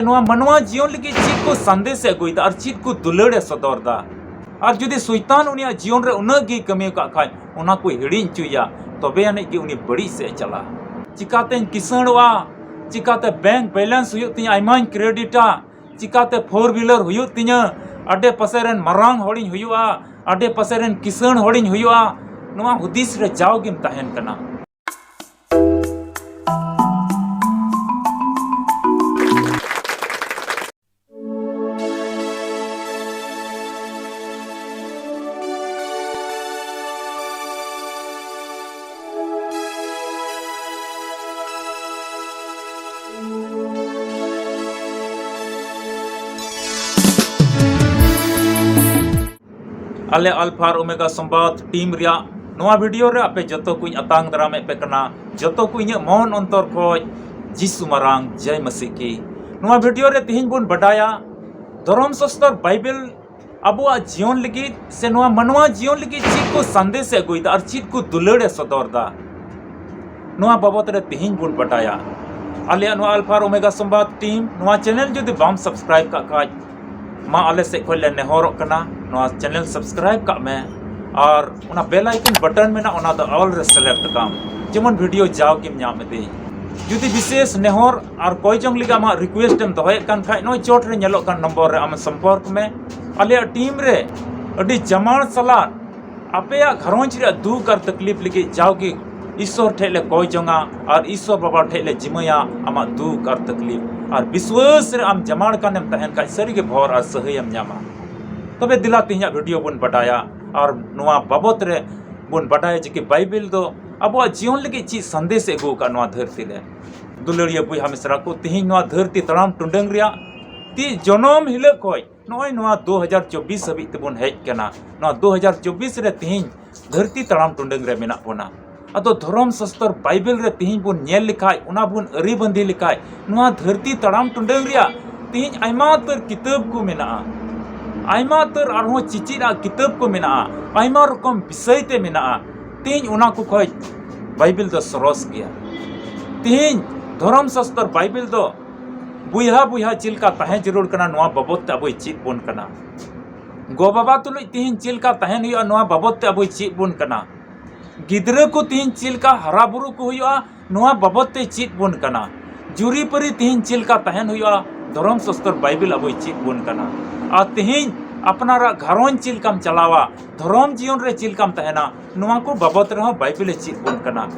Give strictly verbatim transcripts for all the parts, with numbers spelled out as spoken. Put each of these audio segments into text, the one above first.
ᱱᱚᱣᱟ ᱢᱟᱱᱣᱟ ᱡᱤᱭᱚᱱ ᱞᱟᱹᱜᱤᱫ ᱪᱮᱫ ᱠᱚ ᱥᱟᱸᱫᱮᱥ ᱮ ᱟᱹᱜᱩᱭᱮᱫᱟ ᱟᱨ ᱪᱮᱫ ᱠᱚ ᱫᱩᱞᱟᱹᱲ ᱮ ᱥᱚᱫᱚᱨ ᱮᱫᱟ᱾ ᱟᱨ ᱡᱩᱫᱤ ᱥᱚᱭᱛᱟᱱ ᱩᱱᱤᱭᱟᱜ ᱡᱤᱭᱚᱱ ᱨᱮ ᱩᱱᱟᱹᱜ ᱜᱮᱭ ᱠᱟᱹᱢᱤ ᱟᱠᱟᱫ ᱠᱷᱟᱡ, ᱚᱱᱟ ᱠᱚᱭ ᱦᱤᱲᱤᱧ ᱦᱚᱪᱚᱭᱟ, ᱛᱚᱵᱮ ᱟᱹᱱᱤᱡ ᱜᱮ ᱩᱱᱤ ᱵᱟᱹᱲᱤᱡ ᱥᱮᱫ ᱮ ᱪᱟᱞᱟᱜᱼᱟ᱾ ᱪᱤᱠᱟᱛᱮᱧ ᱠᱤᱥᱟᱹᱬᱚᱜᱼᱟ, ᱪᱤᱠᱟᱛᱮ ᱵᱮᱝᱠ ᱵᱮᱞᱮᱱᱥ ᱦᱩᱭᱩᱜ ᱛᱤᱧᱟ, ᱟᱭᱢᱟᱧ ᱠᱨᱮᱰᱤᱴᱟ, ᱪᱤᱠᱟᱛᱮ ᱯᱷᱳᱨ ᱦᱩᱭᱞᱟᱨ ᱦᱩᱭᱩᱜ ᱛᱤᱧᱟ, ᱟᱰᱮ ᱯᱟᱥᱮ ᱨᱮᱱ ᱢᱟᱨᱟᱝ ᱦᱚᱲᱤᱧ ᱦᱩᱭᱩᱜᱼᱟ, ᱟᱰᱮ ᱯᱟᱥᱮ ᱨᱮᱱ ᱠᱤᱥᱟᱹᱬ ᱦᱚᱲᱤᱧ ᱦᱩᱭᱩᱜᱼᱟ, ᱱᱚᱣᱟ ᱦᱩᱫᱤᱥ ᱨᱮ ᱡᱟᱣᱜᱮᱢ ᱛᱟᱦᱮᱱ ᱠᱟᱱᱟ᱾ ᱟᱞᱮ ᱟᱞᱯᱷᱟ ᱟᱨ ᱳᱢᱮᱜᱟ ᱥᱚᱢᱵᱟᱫ ᱴᱤᱢ ᱨᱮᱭᱟᱜ ᱱᱚᱣᱟ ᱵᱷᱤᱰᱤᱭᱳ ᱨᱮ ᱟᱯᱮ ᱡᱚᱛᱚ ᱠᱚᱧ ᱟᱛᱟᱝ ᱫᱟᱨᱟᱢᱮᱫ ᱯᱮ ᱠᱟᱱᱟ᱾ ᱡᱚᱛᱚ ᱠᱚ ᱤᱧᱟᱹᱜ ᱢᱚᱱ ᱚᱱᱛᱚᱨ ᱠᱷᱚᱡ ᱡᱤᱥᱩ ᱢᱟᱨᱟᱝ ᱡᱟᱭ ᱢᱟᱹᱥᱤ ᱠᱤ᱾ ᱱᱚᱣᱟ ᱵᱷᱤᱰᱤᱭᱳ ᱨᱮ ᱛᱤᱦᱤᱧ ᱵᱚᱱ ᱵᱟᱰᱟᱭᱟ ᱫᱷᱚᱨᱚᱢ ᱥᱟᱥᱛᱚᱨ ᱵᱟᱭᱵᱮᱞ ᱟᱵᱚᱣᱟᱜ ᱡᱤᱭᱚᱱ ᱞᱟᱹᱜᱤᱫ ᱥᱮ ᱱᱚᱣᱟ ᱢᱟᱱᱣᱟ ᱡᱤᱭᱚᱱ ᱞᱟᱹᱜᱤᱫ ᱪᱮᱫ ᱠᱚ ᱥᱟᱸᱫᱮᱥ ᱮ ᱟᱹᱜᱩᱭᱮᱫᱟ ᱟᱨ ᱪᱮᱫ ᱠᱚ ᱫᱩᱞᱟᱹᱲ ᱮ ᱥᱚᱫᱚᱨ ᱮᱫᱟ᱾ ᱱᱚᱣᱟ ᱵᱟᱵᱚᱛ ᱨᱮ ᱛᱤᱦᱤᱧ ᱵᱚᱱ ᱵᱟᱰᱟᱭᱟ᱾ ᱟᱞᱮᱭᱟᱜ ᱱᱚᱣᱟ ᱟᱞᱯᱷᱟ ᱟᱨ ᱳᱢᱮᱜᱟ ᱥᱚᱢᱵᱟᱫ ᱴᱤᱢ ᱱᱚᱣᱟ ᱪᱮᱱᱮᱞ ᱡᱩᱫᱤ ᱵᱟᱢ ᱥᱟᱵᱥᱠᱨᱟᱭᱤᱵ ᱠᱟᱜ ᱠᱷᱟᱡ, ᱢᱟ ᱟᱞᱮ ᱥᱮᱫ ᱠᱷᱚᱱ ᱞᱮ ᱱᱮᱦᱚᱨᱚᱜ ᱠᱟᱱᱟ, ᱱᱚᱣᱟ ᱪᱮᱱᱮᱞ ᱥᱟᱵᱥᱠᱨᱟᱭᱤᱵ ᱠᱟᱜ ᱢᱮ ᱟᱨ ᱚᱱᱟ ᱵᱮᱞ ᱟᱭᱠᱚᱱ ᱵᱟᱴᱚᱱ ᱢᱮᱱᱟᱜᱼᱟ, ᱚᱱᱟ ᱫᱚ ᱚᱞ ᱨᱮ ᱥᱤᱞᱮᱠᱴ ᱠᱟᱜ ᱟᱢ, ᱡᱮᱢᱚᱱ ᱵᱷᱤᱰᱤᱭᱳ ᱡᱟᱣ ᱜᱮᱢ ᱧᱟᱢ ᱤᱫᱤ᱾ ᱡᱩᱫᱤ ᱵᱤᱥᱮᱥ ᱱᱮᱦᱚᱨ ᱟᱨ ᱠᱚᱭ ᱡᱚᱝ ᱞᱟᱹᱜᱤᱫ ᱟᱢᱟᱜ ᱨᱤᱠᱩᱭᱮᱥᱴ ᱮᱢ ᱫᱚᱦᱚᱭᱮᱫ ᱠᱟᱱ ᱠᱷᱟᱡ, ᱱᱚᱜᱼᱚᱭ ᱪᱚᱴ ᱨᱮ ᱧᱮᱞᱚᱜ ᱠᱟᱱ ᱱᱚᱢᱵᱚᱨ ᱨᱮ ᱟᱢ ᱥᱚᱢᱯᱚᱨᱠ ᱢᱮ᱾ ᱟᱞᱮᱭᱟᱜ ᱴᱤᱢ ᱨᱮ ᱟᱹᱰᱤ ᱡᱟᱢᱟᱲ ᱥᱟᱞᱟᱜ ᱟᱯᱮᱭᱟᱜ ᱜᱷᱟᱨᱚᱸᱡᱽ ᱨᱮᱭᱟᱜ ᱫᱩᱠ ᱟᱨ ᱛᱟᱠᱞᱤᱯ ᱞᱟᱹᱜᱤᱫ ᱡᱟᱣᱜᱮ ᱤᱥᱥᱚᱨ ᱴᱷᱮᱡ ᱞᱮ ᱠᱚᱭ ᱡᱚᱝᱟ ᱟᱨ ᱤᱥᱥᱚᱨ ᱵᱟᱵᱟ ᱴᱷᱮᱡ ᱞᱮ ᱡᱤᱢᱟᱹᱭᱟ ᱟᱢᱟᱜ ᱫᱩᱠ ᱟᱨ ᱛᱟᱠᱞᱤᱯ᱾ ᱟᱨ ᱵᱤᱥᱣᱟᱹᱥ ᱨᱮ ᱟᱢ ᱡᱟᱢᱟᱲ ᱠᱟᱱᱮᱢ ᱛᱟᱦᱮᱱ ᱠᱷᱟᱡ, ᱥᱟᱹᱨᱤᱜᱮ ᱵᱷᱚᱨ ᱟᱨ ᱥᱟᱹᱦᱟᱹᱭᱮᱢ ᱧᱟᱢᱟ᱾ ᱛᱚᱵᱮ ᱫᱮᱞᱟ ᱛᱮᱦᱮᱧᱟᱜ ᱵᱷᱤᱰᱤᱭᱳ ᱵᱚᱱ ᱵᱟᱰᱟᱭᱟ ᱟᱨ ᱱᱚᱣᱟ ᱵᱟᱵᱚᱛ ᱨᱮ ᱵᱚᱱ ᱵᱟᱰᱟᱭᱟ ᱡᱮ ᱠᱤ ᱵᱟᱭᱵᱮᱞ ᱫᱚ ᱟᱵᱚᱣᱟᱜ ᱡᱤᱭᱚᱱ ᱞᱟᱹᱜᱤᱫ ᱪᱮᱫ ᱥᱟᱸᱫᱮᱥ ᱮ ᱟᱹᱜᱩ ᱟᱠᱟᱫ ᱱᱚᱣᱟ ᱫᱷᱟᱹᱨᱛᱤ ᱨᱮ᱾ ᱫᱩᱞᱟᱹᱲᱤᱭᱟᱹ ᱵᱚᱭᱦᱟ ᱢᱤᱥᱨᱟ ᱠᱚ, ᱛᱮᱦᱮᱧ ᱱᱚᱣᱟ ᱫᱷᱟᱹᱨᱛᱤ ᱛᱟᱲᱟᱢ ᱴᱩᱰᱟᱹᱝ ᱨᱮᱭᱟᱜ ᱛᱤ ᱡᱚᱱᱚᱢ ᱦᱤᱞᱳᱜ ᱠᱷᱚᱡ ᱱᱚᱜᱼᱚᱭ ᱱᱚᱣᱟ ᱫᱩ ᱦᱟᱡᱟᱨ ᱪᱚᱵᱵᱤᱥ ᱦᱟᱹᱵᱤᱡ ᱛᱮᱵᱚᱱ ᱦᱮᱡ ᱠᱟᱱᱟ᱾ ᱱᱚᱣᱟ ᱫᱩ ᱦᱟᱡᱟᱨ ᱪᱚᱵᱵᱤᱥ ᱨᱮ ᱛᱮᱦᱮᱧ ᱫᱷᱟᱹᱨᱛᱤ ᱛᱟᱲᱟᱢ ᱴᱩᱰᱟᱹᱝ ᱨᱮ ᱢᱮᱱᱟᱜ ᱵᱚᱱᱟ᱾ ᱟᱫᱚ ᱫᱷᱚᱨᱚᱢ ᱥᱟᱥᱛᱚᱨ ᱵᱟᱭᱵᱮᱞ ᱨᱮ ᱛᱮᱦᱮᱧ ᱵᱚᱱ ᱧᱮᱞ ᱞᱮᱠᱷᱟᱡ, ᱚᱱᱟ ᱵᱚᱱ ᱟᱹᱨᱤ ᱵᱟᱸᱫᱮ ᱞᱮᱠᱷᱟᱡ, ᱱᱚᱣᱟ ᱫᱷᱟᱹᱨᱛᱤ ᱛᱟᱲᱟᱢ ᱴᱩᱰᱟᱹᱝ ᱨᱮᱭᱟᱜ ᱛᱮᱦᱮᱧ ᱟᱭᱢᱟ ᱩᱛᱟᱹᱨ ᱠᱤᱛᱟᱹᱵ ᱠᱚ ᱢᱮᱱᱟᱜᱼᱟ, ᱟᱭᱢᱟ ᱩᱛᱟᱹᱨ ᱟᱨᱦᱚᱸ ᱪᱮᱪᱮᱫ ᱟᱜ ᱠᱤᱛᱟᱹᱵ ᱠᱚ ᱢᱮᱱᱟᱜᱼᱟ, ᱟᱭᱢᱟ ᱨᱚᱠᱚᱢ ᱵᱤᱥᱚᱭ ᱛᱮ ᱢᱮᱱᱟᱜᱼᱟ᱾ ᱛᱮᱦᱮᱧ ᱚᱱᱟ ᱠᱚ ᱠᱷᱚᱡ ᱵᱟᱭᱵᱮᱞ ᱫᱚ ᱥᱚᱨᱚᱥ ᱜᱮᱭᱟ᱾ ᱛᱮᱦᱮᱧ ᱫᱷᱚᱨᱚᱢ ᱥᱟᱥᱛᱚᱨ ᱵᱟᱭᱵᱮᱞ ᱫᱚ ᱵᱚᱭᱦᱟ ᱵᱚᱭᱦᱟ ᱪᱮᱫ ᱞᱮᱠᱟ ᱛᱟᱦᱮᱸ ᱡᱟᱹᱨᱩᱲ ᱠᱟᱱᱟ, ᱱᱚᱣᱟ ᱵᱟᱵᱚᱫ ᱛᱮ ᱟᱵᱚᱭ ᱪᱮᱫ ᱵᱚᱱ ᱠᱟᱱᱟ᱾ ᱜᱚ ᱵᱟᱵᱟ ᱛᱩᱞᱩᱡ ᱛᱤᱦᱤᱧ ᱪᱮᱫ ᱞᱮᱠᱟ ᱛᱟᱦᱮᱱ ᱦᱩᱭᱩᱜᱼᱟ, ᱱᱚᱣᱟ ᱵᱟᱵᱚᱫ ᱛᱮ ᱟᱵᱚᱭ ᱪᱮᱫ ᱵᱚᱱ ᱠᱟᱱᱟ᱾ ᱜᱤᱫᱽᱨᱟᱹ ᱠᱚ ᱛᱤᱦᱤᱧ ᱪᱮᱫ ᱞᱮᱠᱟ ᱦᱟᱨᱟ ᱵᱩᱨᱩ ᱠᱚ ᱦᱩᱭᱩᱜᱼᱟ, ᱱᱚᱣᱟ ᱵᱟᱵᱚᱫ ᱛᱮ ᱪᱮᱫ ᱵᱚᱱ ᱠᱟᱱᱟ᱾ ᱡᱩᱨᱤᱯᱟᱹᱨᱤ ᱛᱤᱦᱤᱧ ᱪᱮᱫ ᱞᱮᱠᱟ ᱛᱟᱦᱮᱱ ᱦᱩᱭᱩᱜᱼᱟ, ᱫᱷᱚᱨᱚᱢ ᱥᱟᱥᱛᱚᱨ ᱵᱟᱭᱵᱮᱞ ᱟᱵᱚᱭ ᱪᱮᱫ ᱵᱚᱱ ᱠᱟᱱᱟ᱾ ᱟᱨ ᱛᱤᱦᱤᱧ ᱟᱯᱱᱟᱨᱟᱜ ᱜᱷᱟᱨᱚᱸᱡᱽ ᱪᱮᱫ ᱞᱮᱠᱟᱢ ᱪᱟᱞᱟᱣᱟ, ᱫᱷᱚᱨᱚᱢ ᱡᱤᱭᱚᱱ ᱨᱮ ᱪᱮᱫ ᱞᱮᱠᱟᱢ ᱛᱟᱦᱮᱱᱟ, ᱱᱚᱣᱟ ᱠᱚ ᱵᱟᱵᱚᱫ ᱨᱮᱦᱚᱸ ᱵᱟᱭᱵᱮᱞᱮ ᱪᱮᱫ ᱵᱚᱱ ᱠᱟᱱᱟ᱾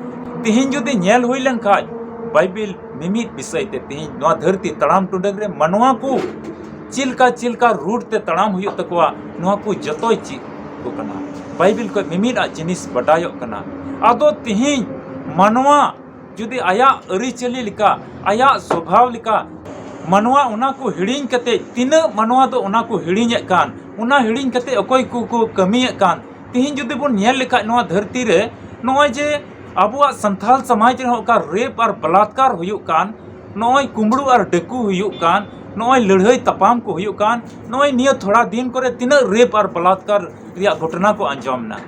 ᱛᱤᱦᱤᱧ ᱡᱩᱫᱤ ᱧᱮᱞ ᱦᱩᱭ ᱞᱮᱱᱠᱷᱟᱡ, ᱵᱟᱭᱵᱮᱞ ᱢᱤᱢᱤᱫ ᱵᱤᱥᱚᱭ ᱛᱮ ᱛᱤᱦᱤᱧ ᱱᱚᱣᱟ ᱫᱷᱟᱹᱨᱛᱤ ᱛᱟᱲᱟᱢ ᱴᱩᱰᱟᱹᱝ ᱨᱮ ᱢᱟᱱᱣᱟ ᱠᱚ ᱪᱮᱫ ᱞᱮᱠᱟ, ᱪᱮᱫ ᱞᱮᱠᱟ ᱨᱩᱴ ᱛᱮ ᱛᱟᱲᱟᱢ ᱦᱩᱭᱩᱜ ᱛᱟᱠᱚᱣᱟ, ᱱᱚᱣᱟ ᱠᱚ ᱡᱚᱛᱚᱭ ᱪᱮᱫ ᱠᱚ ᱠᱟᱱᱟ᱾ ᱵᱟᱭᱵᱮᱞ ᱠᱷᱚᱡ ᱢᱤᱢᱤᱫ ᱟᱜ ᱡᱤᱱᱤᱥ ᱵᱟᱰᱟᱭᱚᱜ ᱠᱟᱱᱟ᱾ ᱟᱫᱚ ᱛᱤᱦᱤᱧ ᱢᱟᱱᱣᱟ ᱡᱩᱫᱤ ᱟᱭᱟᱜ ᱟᱹᱨᱤᱪᱟᱹᱞᱤ ᱞᱮᱠᱟ, ᱟᱭᱟᱜ ᱥᱚᱵᱷᱟᱣ ᱞᱮᱠᱟ, ᱢᱟᱱᱣᱟ ᱚᱱᱟ ᱠᱚ ᱦᱤᱲᱤᱧ ᱠᱟᱛᱮ, ᱛᱤᱱᱟᱹᱜ ᱢᱟᱱᱣᱟ ᱫᱚ ᱚᱱᱟ ᱠᱚ ᱦᱤᱲᱤᱧᱮᱫ ᱠᱟᱱ, ᱚᱱᱟ ᱦᱤᱲᱤᱧ ᱠᱟᱛᱮ ᱚᱠᱚᱭ ᱠᱚ ᱠᱚ ᱠᱟᱹᱢᱤᱭᱮᱫ ᱠᱟᱱ, ᱛᱤᱦᱤᱧ ᱡᱩᱫᱤ ᱵᱚᱱ ᱧᱮᱞ ᱞᱮᱠᱷᱟᱡ ᱱᱚᱣᱟ ᱫᱷᱟᱹᱨᱛᱤ ᱨᱮ ᱱᱚᱜᱼᱚᱭ ᱡᱮ ᱟᱵᱚᱣᱟᱜ ᱥᱟᱱᱛᱟᱞ ᱥᱚᱢᱟᱡᱽ ᱨᱮᱦᱚᱸ ᱚᱠᱟ ᱨᱮᱯ ᱟᱨ ᱵᱟᱞᱟᱛᱠᱟᱨ ᱦᱩᱭᱩᱜ ᱠᱟᱱ, ᱱᱚᱜᱼᱚᱭ ᱠᱩᱢᱵᱽᱲᱩ ᱟᱨ ᱰᱟᱹᱠᱩ ᱦᱩᱭᱩᱜ ᱠᱟᱱ, ᱱᱚᱜᱼᱚᱭ ᱞᱟᱹᱲᱦᱟᱹᱭ ᱛᱟᱯᱟᱢ ᱠᱚ ᱦᱩᱭᱩᱜ ᱠᱟᱱ, ᱱᱚᱜᱼᱚᱭ ᱱᱤᱭᱟᱹ ᱛᱷᱚᱲᱟ ᱫᱤᱱ ᱠᱚᱨᱮ ᱛᱤᱱᱟᱹᱜ ᱨᱮᱯ ᱟᱨ ᱵᱟᱞᱟᱛᱠᱟᱨ ᱨᱮᱭᱟᱜ ᱜᱷᱚᱴᱚᱱᱟ ᱠᱚ ᱟᱸᱡᱚᱢ ᱮᱱᱟ᱾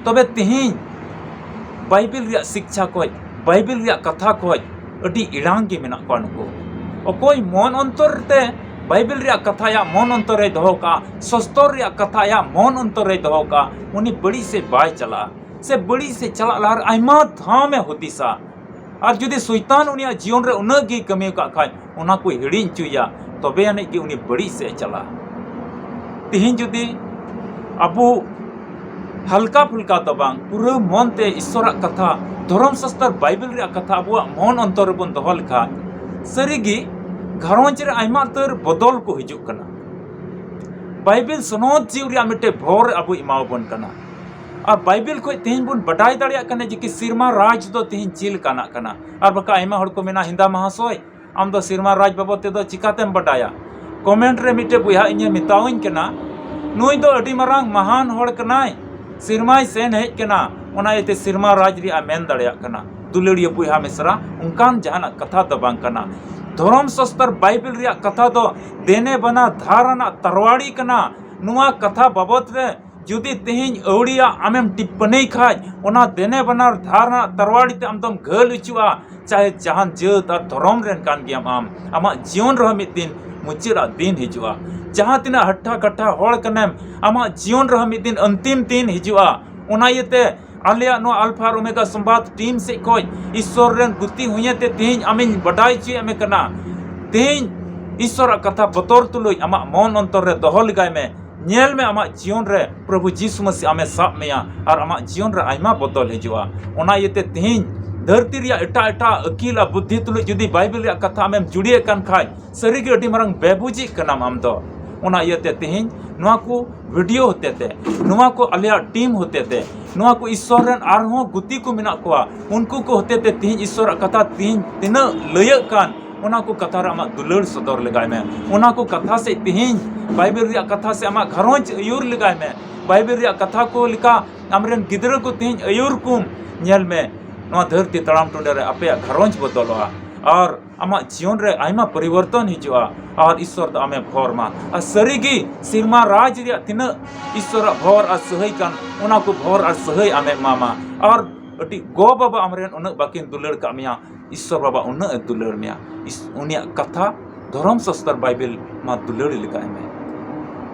ᱛᱚᱵᱮ ᱛᱤᱦᱤᱧ ᱵᱟᱭᱵᱮᱞ ᱨᱮᱭᱟᱜ ᱥᱤᱠᱪᱷᱟ ᱠᱷᱚᱡ, ᱵᱟᱭᱵᱮᱞ ᱨᱮᱭᱟᱜ ᱠᱟᱛᱷᱟ ᱠᱷᱚᱡ ᱟᱹᱰᱤ ᱮᱲᱟᱝ ᱜᱮ ᱢᱮᱱᱟᱜ ᱠᱚᱣᱟ ᱱᱩᱠᱩ᱾ ᱚᱠᱚᱭ ᱢᱚᱱ ᱚᱱᱛᱚᱨ ᱛᱮ ᱵᱟᱭᱵᱮᱞ ᱨᱮᱭᱟᱜ ᱠᱟᱛᱷᱟ ᱟᱭᱟᱜ ᱢᱚᱱ ᱚᱱᱛᱚᱨ ᱨᱮᱭ ᱫᱚᱦᱚ ᱠᱟᱜᱼᱟ, ᱥᱚᱥᱛᱚᱨ ᱨᱮᱭᱟᱜ ᱠᱟᱛᱷᱟ ᱟᱭᱟᱜ ᱢᱚᱱ ᱚᱱᱛᱚᱨ ᱨᱮᱭ ᱫᱚᱦᱚ ᱠᱟᱜᱼᱟ, ᱩᱱᱤ ᱵᱟᱹᱲᱤᱡ ᱥᱮᱫ ᱵᱟᱭ ᱪᱟᱞᱟᱜᱼᱟ᱾ ᱥᱮ ᱵᱟᱹᱲᱤᱡ ᱥᱮᱫ ᱪᱟᱞᱟᱜ ᱞᱟᱦᱟ ᱨᱮ ᱟᱭᱢᱟ ᱫᱷᱟᱣ ᱮ ᱦᱩᱫᱤᱥᱟ᱾ ᱟᱨ ᱡᱩᱫᱤ ᱥᱚᱭᱛᱟᱱ ᱩᱱᱤᱭᱟᱜ ᱡᱤᱭᱚᱱ ᱨᱮ ᱩᱱᱟᱹᱜ ᱜᱮᱭ ᱠᱟᱹᱢᱤ ᱟᱠᱟᱫ ᱠᱷᱟᱡ, ᱚᱱᱟ ᱠᱚᱭ ᱦᱤᱲᱤᱧ ᱦᱚᱪᱚᱭᱟ, ᱛᱚᱵᱮ ᱟᱹᱱᱤᱡ ᱜᱮ ᱩᱱᱤ ᱵᱟᱹᱲᱤᱡ ᱥᱮᱫ ᱮ ᱪᱟᱞᱟᱜᱼᱟ᱾ ᱛᱤᱦᱤᱧ ᱡᱩᱫᱤ ᱟᱵᱚ ᱦᱟᱞᱠᱟ ᱯᱷᱩᱞᱠᱟ ᱫᱚ ᱵᱟᱝ, ᱯᱩᱨᱟᱹ ᱢᱚᱱ ᱛᱮ ᱤᱥᱥᱚᱨᱟᱜ ᱠᱟᱛᱷᱟ, ᱫᱷᱚᱨᱚᱢ ᱥᱟᱥᱛᱚᱨ ᱵᱟᱭᱵᱮᱞ ᱨᱮᱭᱟᱜ ᱠᱟᱛᱷᱟ ᱟᱵᱚᱣᱟᱜ ᱢᱚᱱ ᱚᱱᱛᱚᱨ ᱨᱮᱵᱚᱱ ᱫᱚᱦᱚ ᱞᱮᱠᱷᱟᱡ, ᱥᱟᱹᱨᱤᱜᱮ ᱜᱷᱟᱨᱚᱸᱡᱽ ᱨᱮ ᱟᱭᱢᱟ ᱩᱛᱟᱹᱨ ᱵᱚᱫᱚᱞ ᱠᱚ ᱦᱤᱡᱩᱜ ᱠᱟᱱᱟ᱾ ᱵᱟᱭᱵᱮᱞ ᱥᱚᱱᱚᱛ ᱡᱤᱣᱤ ᱨᱮᱭᱟᱜ ᱢᱤᱫᱴᱮᱡ ᱵᱷᱚᱨ ᱟᱵᱚ ᱮᱢᱟᱣᱟᱵᱚᱱ ᱠᱟᱱᱟ᱾ ᱟᱨ ᱵᱟᱭᱵᱮᱞ ᱠᱷᱚᱡ ᱛᱮᱦᱮᱧ ᱵᱚᱱ ᱵᱟᱰᱟᱭ ᱫᱟᱲᱮᱭᱟᱜ ᱠᱟᱱᱟ ᱡᱮ ᱠᱤ ᱥᱮᱨᱢᱟ ᱨᱟᱡᱽ ᱫᱚ ᱛᱮᱦᱮᱧ ᱪᱮᱫ ᱞᱮᱠᱟᱱᱟᱜ ᱠᱟᱱᱟ᱾ ᱟᱨ ᱵᱟᱠᱷᱟᱡ ᱟᱭᱢᱟ ᱦᱚᱲ ᱠᱚ ᱢᱮᱱᱟ, "ᱦᱮᱸᱫᱟ ᱢᱟᱦᱟᱥᱚᱭ, ᱟᱢ ᱫᱚ ᱥᱮᱨᱢᱟ ᱨᱟᱡᱽ ᱵᱟᱵᱚᱫ ᱛᱮᱫᱚ ᱪᱤᱠᱟᱛᱮᱢ ᱵᱟᱰᱟᱭᱟ?" ᱠᱚᱢᱮᱱᱴ ᱨᱮ ᱢᱤᱫᱴᱮᱡ ᱵᱚᱭᱦᱟ ᱤᱧᱮ ᱢᱮᱛᱟᱣᱟᱹᱧ ᱠᱟᱱᱟ, ᱱᱩᱭ ᱫᱚ ᱟᱹᱰᱤ ᱢᱟᱨᱟᱝ ᱢᱟᱦᱟᱱ ᱦᱚᱲ ᱠᱟᱱᱟᱭ, ᱥᱮᱨᱢᱟᱭ ᱥᱮᱱ ᱦᱮᱡ ᱠᱟᱱᱟ, ᱚᱱᱟ ᱤᱭᱟᱹᱛᱮ ᱥᱮᱨᱢᱟ ᱨᱟᱡᱽ ᱨᱮᱭᱟᱜ ᱮ ᱢᱮᱱ ᱫᱟᱲᱮᱭᱟᱜ ᱠᱟᱱᱟ᱾ ᱫᱩᱞᱟᱹᱲᱤᱭᱟᱹ ᱵᱚᱭᱦᱟ ᱢᱤᱥᱨᱟ, ᱚᱱᱠᱟᱱ ᱡᱟᱦᱟᱱᱟᱜ ᱠᱟᱛᱷᱟ ᱫᱚ ᱵᱟᱝ ᱠᱟᱱᱟ᱾ ᱫᱷᱚᱨᱚᱢ ᱥᱟᱥᱛᱚᱨ ᱵᱟᱭᱵᱮᱞ ᱨᱮᱭᱟᱜ ᱠᱟᱛᱷᱟ ᱫᱚ ᱫᱮᱱᱮ ᱵᱟᱱᱟ ᱫᱷᱟᱨ ᱟᱱᱟᱜ ᱛᱟᱨᱣᱟᱲᱤ ᱠᱟᱱᱟ᱾ ᱱᱚᱣᱟ ᱠᱟᱛᱷᱟ ᱵᱟᱵᱚᱫ ᱨᱮ ᱡᱩᱫᱤ ᱛᱮᱦᱮᱧ ᱟᱹᱣᱲᱤᱭᱟᱜ ᱟᱢᱮᱢ ᱴᱤᱯᱯᱟᱹᱱᱤᱭ ᱠᱷᱟᱡ, ᱚᱱᱟ ᱫᱮᱱᱮ ᱵᱟᱱᱟᱨ ᱫᱷᱟᱨ ᱨᱮᱱᱟᱜ ᱛᱟᱨᱣᱟᱲᱤ ᱛᱮ ᱟᱢ ᱫᱚᱢ ᱜᱷᱟᱹᱞ ᱦᱚᱪᱚᱜᱼᱟ᱾ ᱪᱟᱦᱮ ᱡᱟᱦᱟᱱ ᱡᱟᱹᱛ ᱟᱨ ᱫᱷᱚᱨᱚᱢ ᱨᱮᱱ ᱠᱟᱱ ᱜᱮᱭᱟᱢ ᱟᱢ, ᱟᱢᱟᱜ ᱡᱤᱭᱚᱱ ᱨᱮᱦᱚᱸ ᱢᱤᱫ ᱫᱤᱱ ᱢᱩᱪᱟᱹᱫ ᱟᱜ ᱫᱤᱱ ᱦᱤᱡᱩᱜᱼᱟ᱾ ᱡᱟᱦᱟᱸ ᱛᱤᱱᱟᱹᱜ ᱦᱟᱴᱴᱟ ᱠᱟᱴᱷᱟ ᱦᱚᱲ ᱠᱟᱱᱮᱢ, ᱟᱢᱟᱜ ᱡᱤᱭᱚᱱ ᱨᱮᱦᱚᱸ ᱢᱤᱫ ᱫᱤᱱ ᱟᱱᱛᱤᱢ ᱫᱤᱱ ᱦᱤᱡᱩᱜᱼᱟ᱾ ᱚᱱᱟ ᱤᱭᱟᱹᱛᱮ ᱟᱞᱮᱭᱟᱜ ᱱᱚᱣᱟ ᱟᱞᱯᱷᱟ ᱟᱨ ᱳᱢᱮᱜᱟ ᱥᱚᱢᱵᱟᱫ ᱴᱤᱢ ᱥᱮᱫ ᱠᱷᱚᱱ ᱤᱥᱥᱚᱨ ᱨᱮᱱ ᱜᱩᱛᱤ ᱦᱩᱭᱮᱱ ᱛᱮ ᱛᱮᱦᱮᱧ ᱟᱢᱤᱧ ᱵᱟᱰᱟᱭ ᱦᱚᱪᱚᱭᱮᱫ ᱢᱮ ᱠᱟᱱᱟ᱾ ᱛᱮᱦᱮᱧ ᱤᱥᱥᱚᱨᱟᱜ ᱠᱟᱛᱷᱟ ᱵᱚᱛᱚᱨ ᱛᱩᱞᱩᱡ ᱟᱢᱟᱜ ᱢᱚᱱ ᱚᱱᱛᱚᱨ ᱨᱮ ᱫᱚᱦᱚ ᱞᱮᱜᱟᱭ ᱢᱮ᱾ ᱧᱮᱞ ᱢᱮ, ᱟᱢᱟᱜ ᱡᱤᱭᱚᱱ ᱨᱮ ᱯᱨᱚᱵᱷᱩ ᱡᱤᱥᱩ ᱢᱟᱹᱥᱤ ᱟᱢᱮ ᱥᱟᱵ ᱢᱮᱭᱟ ᱟᱨ ᱟᱢᱟᱜ ᱡᱤᱭᱚᱱ ᱨᱮ ᱟᱭᱢᱟ ᱵᱚᱫᱚᱞ ᱦᱤᱡᱩᱜᱼᱟ᱾ ᱚᱱᱟ ᱤᱭᱟᱹᱛᱮ ᱛᱮᱦᱮᱧ ᱫᱷᱟᱹᱨᱛᱤ ᱨᱮᱭᱟᱜ ᱮᱴᱟᱜ ᱮᱴᱟᱜ ᱟᱹᱠᱤᱞ ᱟᱨ ᱵᱩᱫᱽᱫᱷᱤ ᱛᱩᱞᱩᱡ ᱡᱩᱫᱤ ᱵᱟᱭᱵᱮᱞ ᱨᱮᱭᱟᱜ ᱠᱟᱛᱷᱟ ᱟᱢᱮᱢ ᱡᱩᱲᱤᱭᱮᱫ ᱠᱟᱱ ᱠᱷᱟᱡ, ᱥᱟᱹᱨᱤᱜᱮ ᱟᱹᱰᱤ ᱢᱟᱨᱟᱝ ᱵᱮᱵᱩᱡᱤᱜ ᱠᱟᱱᱟᱢ ᱟᱢ ᱫᱚ᱾ ᱚᱱᱟ ᱤᱭᱟᱹᱛᱮ ᱛᱮᱦᱮᱧ ᱱᱚᱣᱟ ᱠᱚ ᱵᱷᱤᱰᱤᱭᱳ ᱦᱚᱛᱮᱛᱮ, ᱱᱚᱣᱟ ᱠᱚ ᱟᱞᱮᱭᱟᱜ ᱴᱤᱢ ᱦᱚᱛᱮᱛᱮ, ᱱᱚᱣᱟ ᱠᱚ ᱤᱥᱥᱚᱨ ᱨᱮᱱ ᱟᱨᱦᱚᱸ ᱜᱩᱛᱤ ᱠᱚ ᱢᱮᱱᱟᱜ ᱠᱚᱣᱟ, ᱩᱱᱠᱩ ᱠᱚ ᱦᱚᱛᱮᱛᱮ ᱛᱮᱦᱮᱧ ᱤᱥᱥᱚᱨᱟᱜ ᱠᱟᱛᱷᱟ ᱛᱮᱦᱮᱧ ᱛᱤᱱᱟᱹᱜ ᱞᱟᱹᱭᱟᱹᱜ ᱠᱟᱱ, ᱚᱱᱟ ᱠᱚ ᱠᱟᱛᱷᱟ ᱨᱮ ᱟᱢᱟᱜ ᱫᱩᱞᱟᱹᱲ ᱥᱚᱫᱚᱨ ᱞᱮᱜᱟᱭ ᱢᱮ᱾ ᱚᱱᱟ ᱠᱚ ᱠᱟᱛᱷᱟ ᱥᱮᱫ ᱛᱮᱦᱮᱧ, ᱵᱟᱭᱵᱮᱞ ᱨᱮᱭᱟᱜ ᱠᱟᱛᱷᱟ ᱥᱮᱫ ᱟᱢᱟᱜ ᱜᱷᱟᱨᱚᱸᱡᱽ ᱟᱹᱭᱩᱨ ᱞᱮᱜᱟᱭ ᱢᱮ᱾ ᱵᱟᱭᱵᱮᱞ ᱨᱮᱭᱟᱜ ᱠᱟᱛᱷᱟ ᱠᱚ ᱞᱮᱠᱟ ᱟᱢᱨᱮᱱ ᱜᱤᱫᱽᱨᱟᱹ ᱠᱚ ᱛᱮᱦᱮᱧ ᱟᱹᱭᱩᱨ ᱠᱚᱢ᱾ ᱧᱮᱞ ᱢᱮ, ᱱᱚᱣᱟ ᱫᱷᱟᱹᱨᱛᱤ ᱛᱟᱲᱟᱢ ᱴᱩᱰᱟᱹ ᱨᱮ ᱟᱯᱮᱭᱟᱜ ᱜᱷᱟᱨᱚᱸᱡᱽ ᱵᱚᱫᱚᱞᱚᱜᱼᱟ ᱟᱨ ᱟᱢᱟᱜ ᱡᱤᱭᱚᱱ ᱨᱮ ᱟᱭᱢᱟ ᱯᱚᱨᱤᱵᱚᱨᱛᱚᱱ ᱦᱤᱡᱩᱜᱼᱟ ᱟᱨ ᱤᱥᱥᱚᱨ ᱫᱚ ᱟᱢᱮ ᱵᱷᱚᱨ ᱢᱟ᱾ ᱟᱨ ᱥᱟᱹᱨᱤᱜᱮ ᱥᱮᱨᱢᱟ ᱨᱟᱡᱽ ᱨᱮᱭᱟᱜ ᱛᱤᱱᱟᱹᱜ ᱤᱥᱥᱚᱨᱟᱜ ᱵᱷᱚᱨ ᱟᱨ ᱥᱟᱹᱦᱟᱹᱭ ᱠᱟᱱ, ᱚᱱᱟ ᱠᱚ ᱵᱷᱚᱨ ᱟᱨ ᱥᱟᱹᱦᱟᱹᱭ ᱟᱢᱮ ᱮᱢᱟᱢᱟ᱾ ᱟᱨ ᱟᱹᱰᱤ ᱜᱚ ᱵᱟᱵᱟ ᱟᱢᱨᱮᱱ ᱩᱱᱟᱹᱜ ᱵᱟᱹᱠᱤᱱ ᱫᱩᱞᱟᱹᱲ ᱠᱟᱜ ᱢᱮᱭᱟ, ᱤᱥᱥᱚᱨ ᱵᱟᱵᱟ ᱩᱱᱟᱹᱜ ᱮ ᱫᱩᱞᱟᱹᱲ ᱢᱮᱭᱟ᱾ ᱤᱥ-, ᱩᱱᱤᱭᱟᱜ ᱠᱟᱛᱷᱟ ᱫᱷᱚᱨᱚᱢ ᱥᱟᱥᱛᱚᱨ ᱵᱟᱭᱵᱮᱞ ᱢᱟ ᱫᱩᱞᱟᱹᱲ ᱞᱮᱠᱟ ᱮᱢᱮ᱾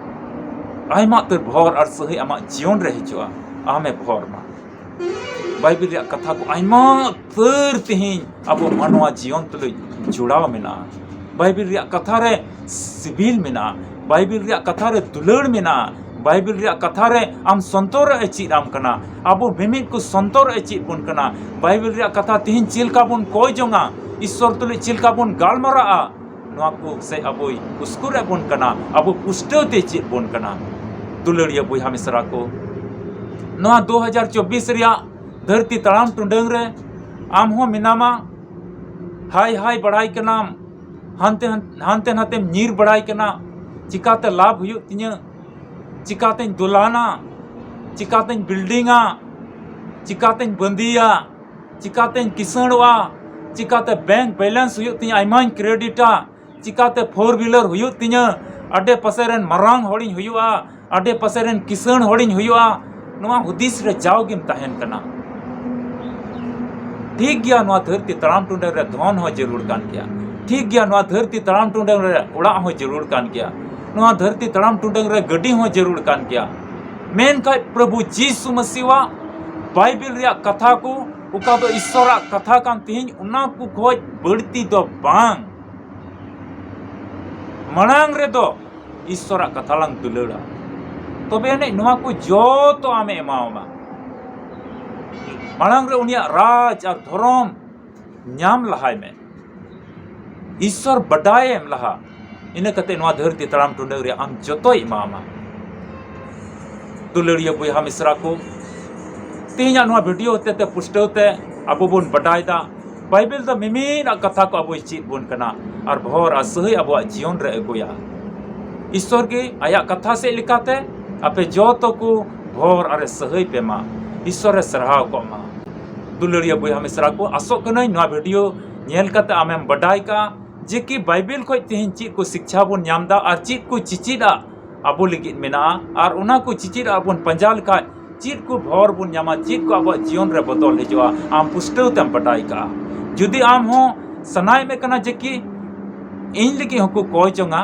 ᱟᱭᱢᱟ ᱩᱛᱟᱹᱨ ᱵᱷᱚᱨ ᱟᱨ ᱥᱟᱹᱦᱟᱹᱭ ᱟᱢᱟᱜ ᱡᱤᱭᱚᱱ ᱨᱮ ᱦᱤᱡᱩᱜᱼᱟ, ᱟᱢᱮ ᱵᱷᱚᱨ ᱢᱟ᱾ ᱵᱟᱭᱵᱮᱞ ᱨᱮᱭᱟᱜ ᱠᱟᱛᱷᱟ ᱠᱚ ᱟᱭᱢᱟ ᱩᱛᱟᱹᱨ ᱛᱮᱦᱮᱧ ᱟᱵᱚ ᱢᱟᱱᱣᱟ ᱡᱤᱭᱚᱱ ᱛᱩᱞᱩᱡ ᱡᱚᱲᱟᱣ ᱢᱮᱱᱟᱜᱼᱟ᱾ ᱵᱟᱭᱵᱮᱞ ᱨᱮᱭᱟᱜ ᱠᱟᱛᱷᱟ ᱨᱮ ᱥᱤᱵᱤᱞ ᱢᱮᱱᱟᱜᱼᱟ᱾ ᱵᱟᱭᱵᱮᱞ ᱨᱮᱭᱟᱜ ᱠᱟᱛᱷᱟ ᱨᱮ ᱫᱩᱞᱟᱹᱲ ᱢᱮᱱᱟᱜᱼᱟ᱾ ᱵᱟᱭᱵᱮᱞ ᱨᱮᱭᱟᱜ ᱠᱟᱛᱷᱟ ᱨᱮ ᱟᱢ ᱥᱚᱱᱛᱚᱨ ᱮ ᱪᱮᱫ ᱟᱢ ᱠᱟᱱᱟ᱾ ᱟᱵᱚ ᱢᱤᱢᱤᱫ ᱠᱚ ᱥᱚᱱᱛᱚᱨ ᱮ ᱪᱮᱫ ᱵᱚᱱ ᱠᱟᱱᱟ᱾ ᱵᱟᱭᱵᱮᱞ ᱨᱮᱭᱟᱜ ᱠᱟᱛᱷᱟ ᱛᱮᱦᱮᱧ ᱪᱮᱫ ᱞᱮᱠᱟ ᱵᱚᱱ ᱠᱚᱭ ᱡᱚᱝᱟ, ᱤᱥᱥᱚᱨ ᱛᱩᱞᱩᱡ ᱪᱮᱫ ᱞᱮᱠᱟ ᱵᱚᱱ ᱜᱟᱞᱢᱟᱨᱟᱜᱼᱟ, ᱱᱚᱣᱟ ᱠᱚ ᱥᱮᱫ ᱟᱵᱚᱭ ᱩᱥᱠᱩᱨ ᱮᱫ ᱵᱚᱱ ᱠᱟᱱᱟ, ᱟᱵᱚ ᱯᱩᱥᱴᱟᱹᱣ ᱛᱮ ᱪᱮᱫ ᱵᱚᱱ ᱠᱟᱱᱟ᱾ ᱫᱩᱞᱟᱹᱲᱤᱭᱟᱹ ᱵᱚᱭᱦᱟ ᱢᱤᱥᱨᱟ ᱠᱚ, ᱱᱚᱣᱟ ᱫᱩ ᱦᱟᱡᱟᱨ ᱪᱚᱵᱵᱤᱥ ᱨᱮᱭᱟᱜ ᱫᱷᱟᱹᱨᱛᱤ ᱛᱟᱲᱟᱢ ᱴᱩᱰᱟᱹᱝ ᱨᱮ ᱟᱢ ᱦᱚᱸ ᱢᱮᱱᱟᱢᱟ, ᱦᱟᱭ ᱦᱟᱭ ᱵᱟᱲᱟᱭ ᱠᱟᱱᱟᱢ, ᱦᱟᱱᱛᱮ ᱦᱟᱱᱛᱮ ᱱᱟᱛᱮᱢ ᱧᱤᱨ ᱵᱟᱲᱟᱭ ᱠᱟᱱᱟ, ᱪᱤᱠᱟᱛᱮ ᱞᱟᱵᱷ ᱦᱩᱭᱩᱜ ᱛᱤᱧᱟᱹ, ᱪᱤᱠᱟᱛᱮᱧ ᱫᱚᱞᱟᱱᱟ, ᱪᱤᱠᱟᱛᱮᱧ ᱵᱤᱞᱰᱤᱝᱟ, ᱪᱤᱠᱟᱛᱮᱧ ᱵᱟᱺᱫᱤᱭᱟ, ᱪᱤᱠᱟᱛᱮᱧ ᱠᱤᱥᱟᱹᱬᱚᱜᱼᱟ, ᱪᱤᱠᱟᱛᱮ ᱵᱮᱝᱠ ᱵᱮᱞᱮᱱᱥ ᱦᱩᱭᱩᱜ ᱛᱤᱧᱟᱹ, ᱟᱭᱢᱟᱧ ᱠᱨᱮᱰᱤᱴᱟ, ᱪᱤᱠᱟᱛᱮ ᱯᱷᱳᱨ ᱦᱩᱭᱞᱟᱨ ᱦᱩᱭᱩᱜ ᱛᱤᱧᱟᱹ, ᱟᱰᱮ ᱯᱟᱥᱮ ᱨᱮᱱ ᱢᱟᱨᱟᱝ ᱦᱚᱲᱤᱧ ᱦᱩᱭᱩᱜᱼᱟ, ᱟᱰᱮ ᱯᱟᱥᱮ ᱨᱮᱱ ᱠᱤᱥᱟᱹᱬ ᱦᱚᱲᱤᱧ ᱦᱩᱭᱩᱜᱼᱟ, ᱱᱚᱣᱟ ᱦᱩᱫᱤᱥ ᱨᱮ ᱡᱟᱣᱜᱮᱢ ᱛᱟᱦᱮᱱ ᱠᱟᱱᱟ᱾ ᱴᱷᱤᱠ ᱜᱮᱭᱟ, ᱱᱚᱣᱟ ᱫᱷᱟᱹᱨᱛᱤ ᱛᱟᱲᱟᱢ ᱴᱩᱰᱟᱹᱝ ᱨᱮ ᱫᱷᱚᱱ ᱦᱚᱸ ᱡᱟᱹᱨᱩᱲ ᱠᱟᱱ ᱜᱮᱭᱟ᱾ ᱴᱷᱤᱠ ᱜᱮᱭᱟ, ᱱᱚᱣᱟ ᱫᱷᱟᱹᱨᱛᱤ ᱛᱟᱲᱟᱢ ᱴᱩᱰᱟᱹᱝ ᱨᱮ ᱚᱲᱟᱜ ᱦᱚᱸ ᱡᱟᱹᱨᱩᱲ ᱠᱟᱱ ᱜᱮᱭᱟ᱾ ᱱᱚᱣᱟ ᱫᱷᱟᱹᱨᱛᱤ ᱛᱟᱲᱟᱢ ᱴᱩᱰᱟᱹᱝ ᱨᱮ ᱜᱟᱹᱰᱤ ᱦᱚᱸ ᱡᱟᱹᱨᱩᱲ ᱠᱟᱱ ᱜᱮᱭᱟ᱾ ᱢᱮᱱᱠᱷᱟᱡ ᱯᱨᱚᱵᱷᱩ ᱡᱤᱥᱩ ᱢᱟᱹᱥᱤᱣᱟᱜ ᱵᱟᱭᱵᱮᱞ ᱨᱮᱭᱟᱜ ᱠᱟᱛᱷᱟ ᱠᱚ, ᱚᱠᱟ ᱫᱚ ᱤᱥᱥᱚᱨᱟᱜ ᱠᱟᱛᱷᱟ ᱠᱟᱱ ᱛᱤᱦᱤᱧ, ᱚᱱᱟ ᱠᱚ ᱠᱷᱚᱡ ᱵᱟᱹᱲᱛᱤ ᱫᱚ ᱵᱟᱝ᱾ ᱢᱟᱲᱟᱝ ᱨᱮᱫᱚ ᱤᱥᱥᱚᱨᱟᱜ ᱠᱟᱛᱷᱟ ᱞᱟᱝ ᱫᱩᱞᱟᱹᱲᱟ, ᱛᱚᱵᱮ ᱟᱹᱱᱤᱡ ᱱᱚᱣᱟ ᱠᱚ ᱡᱚᱛᱚ ᱟᱢᱮ ᱮᱢᱟᱣᱟᱢᱟ᱾ ᱢᱟᱲᱟᱝ ᱨᱮ ᱩᱱᱤᱭᱟᱜ ᱨᱟᱡᱽ ᱟᱨ ᱫᱷᱚᱨᱚᱢ ᱧᱟᱢ ᱞᱟᱦᱟᱭ ᱢᱮ᱾ ᱤᱥᱥᱚᱨ ᱵᱟᱰᱟᱭᱮᱢ ᱞᱟᱦᱟ, ᱤᱱᱟᱹ ᱠᱟᱛᱮ ᱱᱚᱣᱟ ᱫᱷᱟᱹᱨᱛᱤ ᱛᱟᱲᱟᱢ ᱴᱩᱰᱟᱹᱝ ᱨᱮ ᱟᱢ ᱡᱚᱛᱚᱭ ᱮᱢᱟᱢᱟ᱾ ᱫᱩᱞᱟᱹᱲᱤᱭᱟᱹ ᱵᱚᱭᱦᱟ ᱢᱤᱥᱨᱟ ᱠᱚ, ᱛᱮᱦᱮᱧᱟᱜ ᱱᱚᱣᱟ ᱵᱷᱤᱰᱤᱭᱳ ᱦᱚᱛᱮᱛᱮ ᱯᱩᱥᱴᱟᱹᱣ ᱛᱮ ᱟᱵᱚ ᱵᱚᱱ ᱵᱟᱰᱟᱭ ᱫᱟ, ᱵᱟᱭᱵᱮᱞ ᱫᱚ ᱢᱤᱢᱤᱫ ᱟᱜ ᱠᱟᱛᱷᱟ ᱠᱚ ᱟᱵᱚᱭ ᱪᱮᱫ ᱵᱚᱱ ᱠᱟᱱᱟ ᱟᱨ ᱵᱷᱚᱨ ᱟᱨ ᱥᱟᱹᱦᱟᱹᱭ ᱟᱵᱚᱣᱟᱜ ᱡᱤᱭᱚᱱ ᱨᱮ ᱟᱹᱜᱩᱭᱟ᱾ ᱤᱥᱥᱚᱨ ᱜᱮ ᱟᱭᱟᱜ ᱠᱟᱛᱷᱟ ᱥᱮᱫ ᱞᱮᱠᱟᱛᱮ ᱟᱯᱮ ᱡᱚᱛᱚ ᱠᱚ ᱵᱷᱚᱨ ᱟᱨᱮ ᱥᱟᱹᱦᱟᱹᱭ ᱯᱮ ᱢᱟ᱾ ᱤᱥᱥᱚᱨᱮ ᱥᱟᱨᱦᱟᱣ ᱠᱚᱜ ᱢᱟ᱾ ᱫᱩᱞᱟᱹᱲᱤᱭᱟᱹ ᱵᱚᱭᱦᱟ ᱢᱤᱥᱨᱟ ᱠᱚ, ᱟᱥᱚᱜ ᱠᱟᱹᱱᱟᱹᱧ ᱱᱚᱣᱟ ᱵᱷᱤᱰᱤᱭᱳ ᱧᱮᱞ ᱠᱟᱛᱮ ᱟᱢᱮᱢ ᱵᱟᱰᱟᱭ ᱠᱟᱜᱼᱟ ᱡᱮ ᱠᱤ ᱵᱟᱭᱵᱮᱞ ᱠᱷᱚᱡ ᱛᱮᱦᱮᱧ ᱪᱮᱫ ᱠᱚ ᱥᱤᱠᱪᱷᱟ ᱵᱚᱱ ᱧᱟᱢ ᱫᱟ ᱟᱨ ᱪᱮᱫ ᱠᱚ ᱪᱮᱪᱮᱫ ᱟᱜ ᱟᱵᱚ ᱞᱟᱹᱜᱤᱫ ᱢᱮᱱᱟᱜᱼᱟ, ᱟᱨ ᱚᱱᱟ ᱠᱚ ᱪᱮᱪᱮᱫ ᱟᱜ ᱵᱚᱱ ᱯᱟᱸᱡᱟ ᱞᱮᱠᱷᱟᱡ ᱪᱮᱫ ᱠᱚ ᱵᱷᱚᱨ ᱵᱚᱱ ᱧᱟᱢᱟ, ᱪᱮᱫ ᱠᱚ ᱟᱵᱚᱣᱟᱜ ᱡᱤᱭᱚᱱ ᱨᱮ ᱵᱚᱫᱚᱞ ᱦᱤᱡᱩᱜᱼᱟ, ᱟᱢ ᱯᱩᱥᱴᱟᱹᱣ ᱛᱮᱢ ᱵᱟᱰᱟᱭ ᱠᱟᱜᱼᱟ᱾ ᱡᱩᱫᱤ ᱟᱢ ᱦᱚᱸ ᱥᱟᱱᱟᱭᱮᱫ ᱢᱮ ᱠᱟᱱᱟ ᱡᱮ ᱠᱤ ᱤᱧ ᱞᱟᱹᱜᱤᱫ ᱦᱚᱸᱠᱚ ᱠᱚᱭ ᱡᱚᱝᱟ,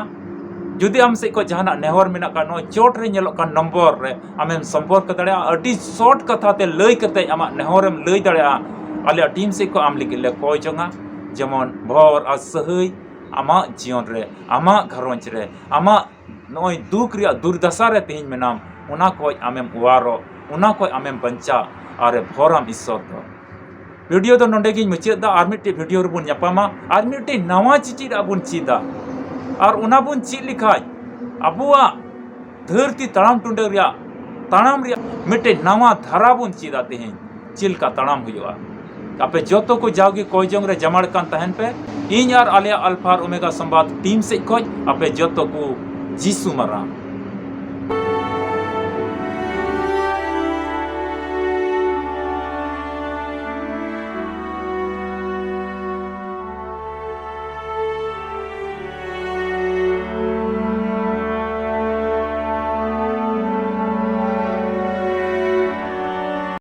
ᱡᱩᱫᱤ ᱟᱢ ᱥᱮᱫ ᱠᱷᱚᱱ ᱡᱟᱦᱟᱱᱟᱜ ᱱᱮᱦᱚᱨ ᱢᱮᱱᱟᱜ ᱠᱷᱟᱱ, ᱱᱚᱜᱼᱚᱭ ᱪᱚᱴ ᱨᱮ ᱧᱮᱞᱚᱜ ᱠᱟᱱ ᱱᱚᱢᱵᱚᱨ ᱨᱮ ᱟᱢᱮᱢ ᱥᱚᱢᱯᱚᱨᱠ ᱫᱟᱲᱮᱭᱟᱜᱼᱟ᱾ ᱟᱹᱰᱤ ᱥᱚᱨᱴ ᱠᱟᱛᱷᱟ ᱛᱮ ᱞᱟᱹᱭ ᱠᱟᱛᱮ ᱟᱢᱟᱜ ᱱᱮᱦᱚᱨᱮᱢ ᱞᱟᱹᱭ ᱫᱟᱲᱮᱭᱟᱜᱼᱟ᱾ ᱟᱞᱮᱭᱟᱜ ᱴᱤᱢ ᱥᱮᱫ ᱠᱷᱚᱱ ᱟᱢ ᱞᱟᱹᱜᱤᱫ ᱞᱮ ᱠᱚᱭ ᱡᱚᱝᱟ, ᱡᱮᱢᱚᱱ ᱵᱷᱚᱨ ᱟᱨ ᱥᱟᱹᱦᱟᱹᱭ ᱟᱢᱟᱜ ᱡᱤᱭᱚᱱ ᱨᱮ, ᱟᱢᱟᱜ ᱜᱷᱟᱨᱚᱸᱡᱽ ᱨᱮ, ᱟᱢᱟᱜ ᱱᱚᱜᱼᱚᱭ ᱫᱩᱠ ᱨᱮᱭᱟᱜ ᱫᱩᱨᱫᱟᱥᱟ ᱨᱮ ᱛᱮᱦᱮᱧ ᱢᱮᱱᱟᱢ, ᱚᱱᱟ ᱠᱷᱚᱡ ᱟᱢᱮᱢ ᱚᱣᱟᱨᱚᱜ, ᱚᱱᱟ ᱠᱷᱚᱡ ᱟᱢᱮᱢ ᱵᱟᱧᱪᱟᱜ ᱟᱨᱮ ᱵᱷᱚᱨᱟᱢ ᱤᱥᱥᱚᱨ ᱫᱚ᱾ ᱵᱷᱤᱰᱤᱭᱳ ᱫᱚ ᱱᱚᱰᱮ ᱜᱤᱧ ᱢᱩᱪᱟᱹᱫ ᱫᱟ᱾ ᱟᱨ ᱢᱤᱫᱴᱮᱡ ᱵᱷᱤᱰᱤᱭᱳ ᱨᱮᱵᱚᱱ ᱧᱟᱯᱟᱢᱟ, ᱟᱨ ᱢᱤᱫᱴᱮᱡ ᱱᱟᱣᱟ ᱪᱮᱪᱮᱫ ᱟᱜ ᱵᱚᱱ ᱪᱮᱫᱟ, ᱟᱨ ᱚᱱᱟ ᱵᱚᱱ ᱪᱮᱫ ᱞᱮᱠᱷᱟᱡ ᱟᱵᱚᱣᱟᱜ ᱫᱷᱟᱹᱨᱛᱤ ᱛᱟᱲᱟᱢ ᱴᱩᱰᱟᱹ ᱨᱮᱭᱟᱜ ᱛᱟᱲᱟᱢ ᱨᱮᱭᱟᱜ ᱢᱤᱫᱴᱮᱡ ᱱᱟᱣᱟ ᱫᱷᱟᱨᱟ ᱵᱚᱱ ᱪᱮᱫᱟ ᱛᱮᱦᱮᱧ᱾ ᱪᱮᱫ ᱞᱮᱠᱟ ᱛᱟᱲᱟᱢ ᱦᱩᱭᱩᱜᱼᱟ᱾ ᱟᱯᱮ ᱡᱚᱛᱚ ᱠᱚ ᱡᱟᱣᱜᱮ ᱠᱚᱭ ᱡᱚᱝ ᱨᱮ ᱡᱟᱢᱟᱲ ᱠᱟᱱ ᱛᱟᱦᱮᱱ ᱯᱮ᱾ ᱤᱧ ᱟᱨ ᱟᱞᱮᱭᱟᱜ ᱟᱞᱯᱷᱟ ᱟᱨ ᱳᱢᱮᱜᱟ ᱥᱚᱢᱵᱟᱫ ᱴᱤᱢ ᱥᱮᱫ ᱠᱷᱚᱡ ᱟᱯᱮ ᱡᱚᱛᱚ ᱠᱚ ᱡᱤᱥᱩ ᱢᱟᱨᱟᱝ᱾